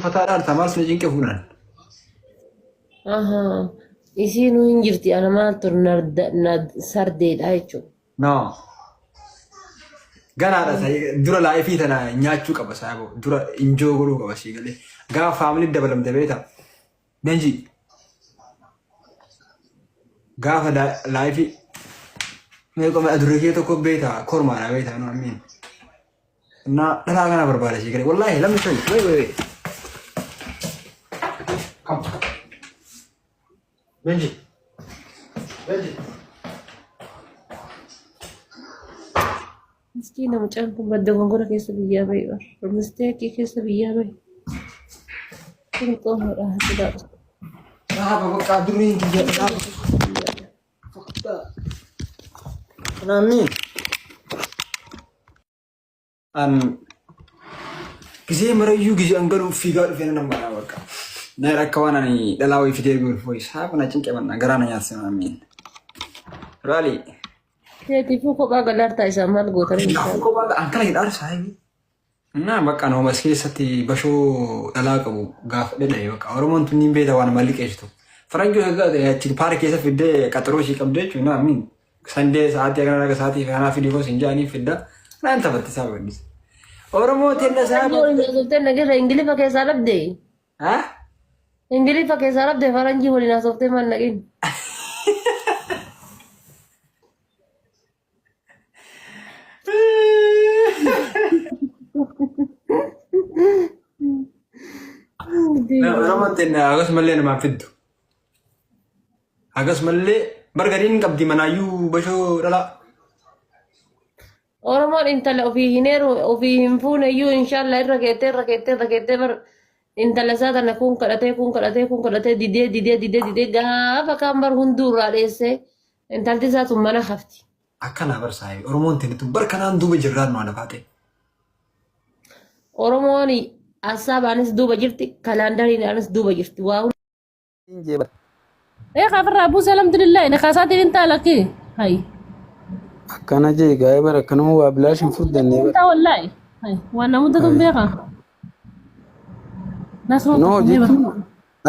fataa dhaarta maal sina cinqe fuudhan. Ahaa. Isiinuu hin jirti ana maaltu na sardeedha jechuudha. No. Ganaadha ta'e dura laayifii tana nyaachuu qaba saayiboo. Dura injoo godhuu qaba sii galee. Gaafa faamilii dabalamte beektaa. Benji. Gaafa laayifii mee qoma adurree kee tokko beektaa kormaadha beektaa nu ammiin. Na dhalaa kana barbaada sii galee. Wallaahi lamni shoyi. Wait wait wait. Come. Benji. Benji. Miskiina mucaan kun badda gongora keessa biyyaa bahe bar. Misteekii keessa biyyaa bahe. Kun xoomaadha sodaadha. Dhaaba bakka dureen kiyya dhaaba. Namni. An gisee marayyuu gisee an galuuf fiigaa dhufee nan baraa bakka. Na akka waan ani dhalaa wayii fidee guurfu wayii saafa na cinqe manna garaa na nyaatse maamiin. Raali. Keetiifuu kophaa galaartaa isaa maal gootan Kanaafuu kophaa an kana hin aarsaa. Naa bakka ani homas keessatti bashoo dhalaa qabu gaafa dhedhaye bakka Oromoon tun niin beekta waan nama liqeessitu. Faranjii osoo taate achi paarkii keessa fiddee qaxaroo ishii qabdee jechuun naa miin sandee sa'aatii akkanaa akka sa'aatii kanaa fidii koo siin jedhanii fidda naan taphatti isaa baddisa. Oromoo tenna isaa Faranjii waliin haasoftee nageessa Ingiliffa keessaa dhabde. Ha? Ingiliffa keessaa dhabde faranjii waliin haasoftee maal naqin. Oromoon tenna akkasumallee namaan fiddu. Akkasumallee bargariin hin qabdi manaayyuu bashoo dhalaa. Oromoon intala ofii hin heeru ofii hin fuune iyyuu inshallah irra keettee irra keettee irra keettee bar intala isaa tana kun kadhatee kun kadhatee kun kadhatee didee didee didee didee gaafa kaan bar hunduu irraa dheessee intalti isaa tun mana hafti. Akkanaa bar saayi Oromoon tenna tun bar kanaan duuba jirraan nu anafaate. Oromoon assaabaanis duuba jirti kalaandariidhaanis duuba jirti waa Hin jee bar. Ee kaafirraa buuse alhamdulillah inni kaasaatiin hin ta'a lakkii. Hayi. Akkana jee gaa'ee bar akkanuma waa bilaash hin furdannee Hin bar. ta'a wallaahi. Hayi. Waan namoota tun beeka. Nasroo No tokko mee jechuun bara.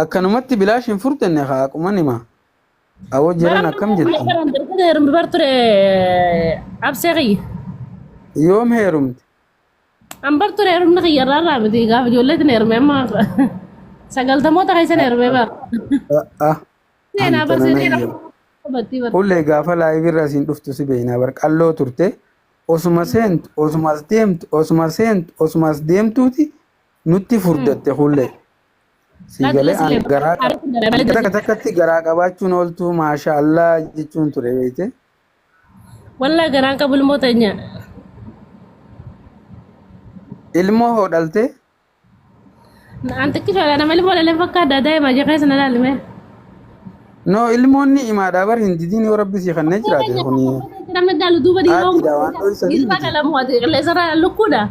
akkanumatti bilaash hin furdanne haa aquman hima. Awoo jiran akkam jirtan? Baraan dargagga heerumti bar ture absee kiyya. Yoom heerumte? An bar ture heerumni kiyya irraa irraa miti gaafa ijoolleetiin heerume amma sagaltamoota keessan heerume bar. Ah, Seenaa bar antana seenaa nayyo. battii bar. Hullee gaafa laayivii irra siin dhuftu si beeknaa bar qalloo turte. Osuma seentu, osuma as deemtu, osuma seentu, osuma as deemtuuti nutti furdatte hullee. Sii galee an garaa qaba. Takka takkatti garaa qabaachuun ooltuu maasha Allah jechuun ture beekte. Wallaa garaan qabu ilmoo teenya. Ilmoo hoo dhaltee? An xiqqishoodha nama ilmoo dhalee fakkaata daa'ima ija keessa na ilaalime. No ilmoon ni imaadhaa bar hin didiin yoo rabbi sii kannee jiraate kuni Namni dhaalu duuba dhiiroo haatiidha waan dhoysanii dhiirraa miti. dhalamu ati qilleensarraa lukkuudha.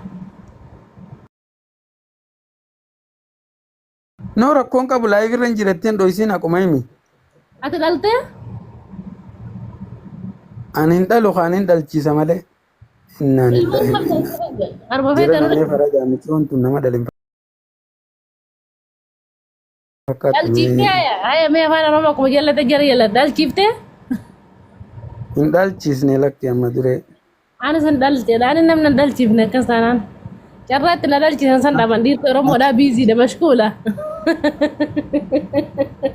No rakkoon qabu live irra hin jiratteen dhoysiin haquma himi. Ati dhaltee? Ani hin dhalu kaan hin dhalchiisa malee. Innaan Ilmoon illaahi wa qabda innaa. Arba Jira feete namee faraja miciyoon tun nama dhalin fakkaattu dhalchiiftee mee haya haya mee afaan oromoo akkuma jallate jara jala dhalchiiftee hin dhalchiisne lakki amma duree. Ani san dhalche ani namni na dhalchiifne akkas taanaan. Carraa itti na dhalchiisan san dhaban dhiirti Oromoodhaa biiziidha mashkuula.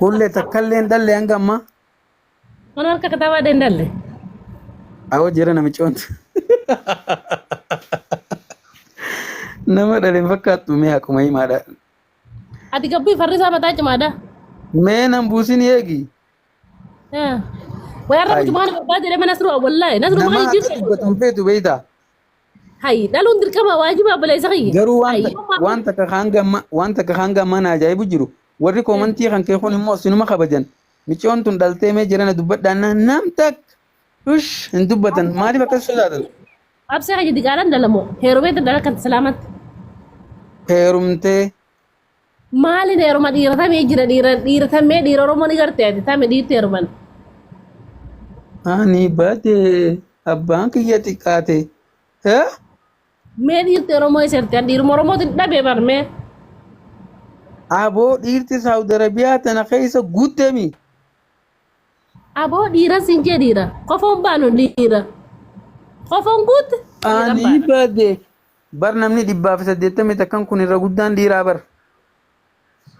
Hullee takkallee hin dhalle hanga ammaa. Mana harka kitaabaa hin dhalle. Awoo jira namichoontu. Nama dhale hin fakkaattu mee haquma himaadha. Ati gabbii farrisaa mataa cimaadha. Mee nan buusin eegi. Way har'a Hayi. mucumaan barbaade jedhee nasru wallahi nasru Nama maqaa akka jijjiirte. dubbatan feetu beektaa? Hayi dhaluun dirqama waajiba obboleessa kiyya. Garuu waan Hayi. waan takka hanga amma waan takka hanga ammaa na ajaa'ibu jiru. Warri koomantii kan kee kun immoo sinuma kabajan. Micoon tun dhaltee mee jirana dubbadhaan nam takka ush hin dubbatan maaliif akkas sodaatan? Absee kiyya diqaalaan dhalamoo heerumee dhala kan salaamatti. Heerumtee Maalin heeruma dhiira tamee jira dhiira dhiira tamee dhiira Oromoo ni garte ati tame dhiirti heeruman. Ani bade abbaan kiyya xiqqaate. Eh? Mee dhiirti Oromoo isa hirti dhiiruma Oromootiin dhabee bar mee. Aboo dhiirti Saawud Arabiyaa tana keessa guuttemi. Aboo dhiira siin jee dhiira. Qofoon baanu dhiira. Qofoon guutte dhiiran Ani baana. bade. Bar namni 180 takkan kun irra guddaan dhiiraa bar.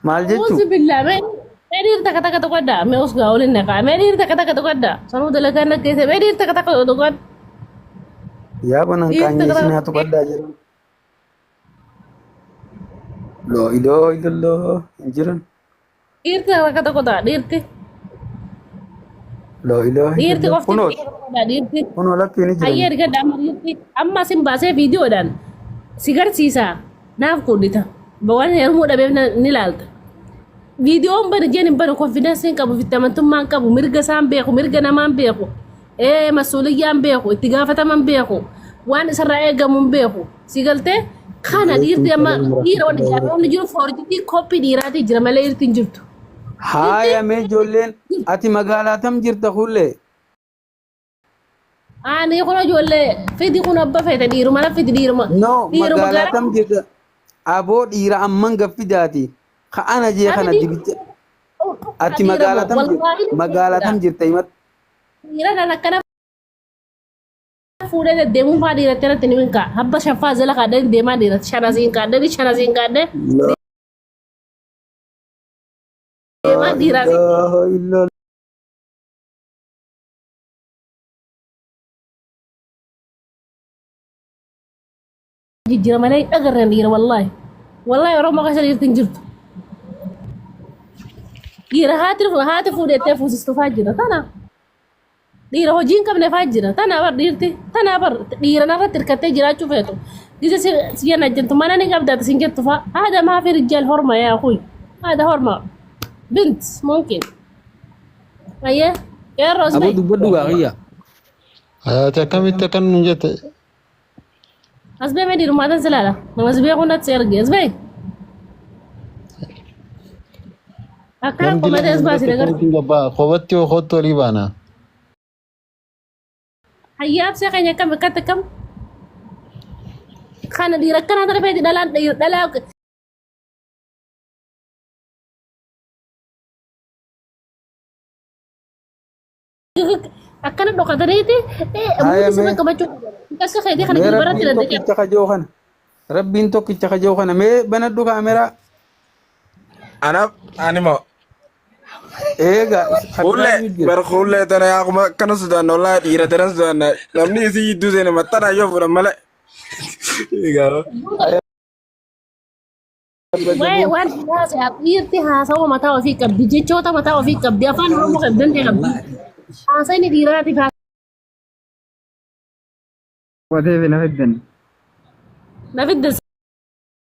Maal jechuu? Uuzi billaa mee mee dhiirri takka takka tuqadhaa mee usgaa waliin naqaa mee dhiirri takka takka tuqadhaa sanuu dalagaa naggeesse mee dhiirri takka takka tuqadhaa. Yaa banan Dhiirri qaanyee takka isin takka haa tuqadhaa jedhu. Loo iloo iloo hin jiran. Dhiirti takka tokko ta'a dhiirti. Loo iloo Dhiirti iloo qofti kunoo dhiira dhiirti. kunoo lakkii ni Hayyee jiran. erga amma dhiirti amma sin baasee viidiyoodhaan si garsiisa naaf quudhita. Waan heerumuu dhabeef ni ilaalta. Viidiyoon bani jeen hin banu konfidensi hin qabu ofitti amantummaa hin qabu mirga isaan beeku mirga namaan beeku ee masuuliyyaan beeku itti gaafataman beeku waan isarraa eegamu hin beeku si galtee kana dhiirti Aleekum amma salaam dhiira wanni warahmatullahi jaaronni jiru foorjitii koppii dhiiraatii jira malee dhiirti hin jirtu. Dhiirti Haaya mee ijoolleen ati magaalaa tam jirta kullee? Ani kun ijoollee fidi kun abba feete dhiiruma na fidi dhiiruma No dhiiruma magaalaa gara tam jirta aboo dhiira amman gaffidaati. Ka ana jee ani kana dibicha ati dhiira magaalaa moo tam jirta wallaahi magaalaa tam jirta himat. Dhiira kan akkana fuudhee deddeemuun faa dhiiratti irratti ni minkaa habba shaffaa jala kaadhee deemaa dhiiratti shanasiin kaadhee shanasiin kaadhee Laa deemaa dhiiraa ilaaha illallah. Jijjiira malee hin agarreen dhiira wallaahi. Wallaahi Oromoo keessa dhiirti hin jirtu. Dhiira haati haati fuudhettee fuusistu faa jira tana. Dhiira hojii hin qabne faa jira tana bar dhiirti tana bar dhiira narratti hirkattee jiraachuu feetu. Gise si si jenna jettu mana ni qabda ati sin jettu faa. Haada maafi rijjaal horma yaa kuy. Haada horma. Bint mumkin. Ayyee. Qeerroo Aboo asbay. dubbadhu gaa kiyya. Ati akkamitti akkan nun jette Asbee mee dhiirummaatan si laala. Nama si beeku natti si erge. Asbee. Akkana namni qomatee lama as baasi biratti dagar. akkamitti gabbaa kophatti yoo kottu olii baana. Hayyaa absee keenya akkam akkatti akkam. Kana dhiira akkanaa tana feeti dhalaan dhiira dhalaa Akkana dhokataniiti Haya muudii sirra mee qabachuu akka keetii kana mee jilbarratti rabbiin daddacha. tokkicha kajoo kana rabbiin tokkicha kajoo kana mee banadhu kaameraa Anaaf animo eega Kuullee kabiraayyuu jira bar kuullee tana yaa kuma akkana sodaanna wallaahi dhiira tana sodaanna namni isii jidduu seene maxxanaa yoo fuudhan malee. Egaa. Haya Waa'ee badaboo waan haasa'aa dhiirti haasawa mataa ofii qabdi jechoota mataa ofii qabdi afaan oromoo kan danda'e qabdi haasayni dhiiraatiif Wateef na fiddan. na fidda.